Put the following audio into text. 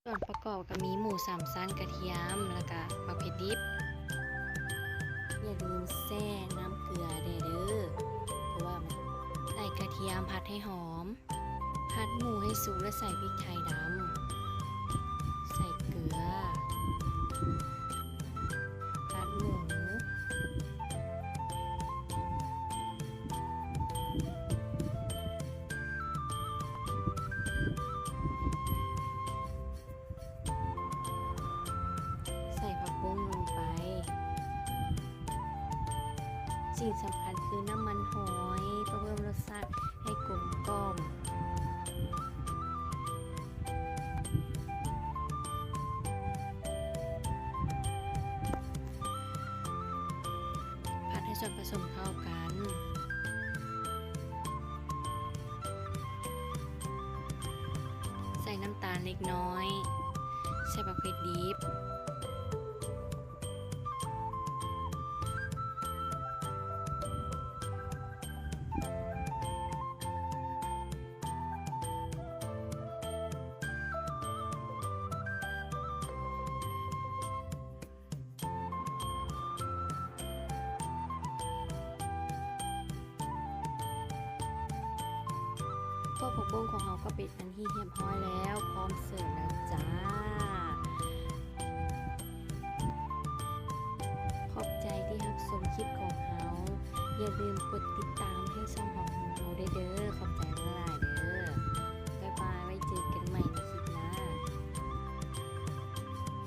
ສ່ວນປະກອບກໍມີໝູສາມຊັ້ນ, ກະທຽມ ແລ້ວກະໝາກເຜັດດິບ. ຢ່າລືມແຊ່ນ້ຳເກືອແດ່ເດີ ເພາະວ່າມັນ ໃສ່ກະທຽມ ຜັດໃຫ້ຫອມ. ຜັດໝູໃຫ້ສຸກແລ້ວໃສ່ພິກໄທດຳ, ໃສ່ເກືອ, ຜັດໝູ, ໃສ່ຜັກບຸ້ງລົງໄປ. ສິ່ງສຳຄັນຄືນ້ຳມັນຫອຍ ເພື່ອເພີ່ມລົດຊາດໃຫ້ກົມກ່ອມ. ຜັດໃຫ້ສ່ວນປະສົມເຂົ້າກັນ. ໃສ່ນ້ຳຕານເລັກນ້ອຍ. ໃສ່ໝາກເຜັດດິບ. ພວກຜັກບຸ້ງຂອງເຮົາກໍເປັນອັນທີ່ຮຽບຮ້ອຍແລ້ວ, ພ້ອມເສີບແລ້ວຈ້າ. ຂອບໃຈທີ່ຮັບຊົມຄລິບຂອງເຮົາ. ຢ່າລືມກົດຕິດຕາມໃຫ້ຊ່ອງຂອງເຮົາໄດ້ເດີ. ຂອບໃຈຫຼາຍໆເດີ.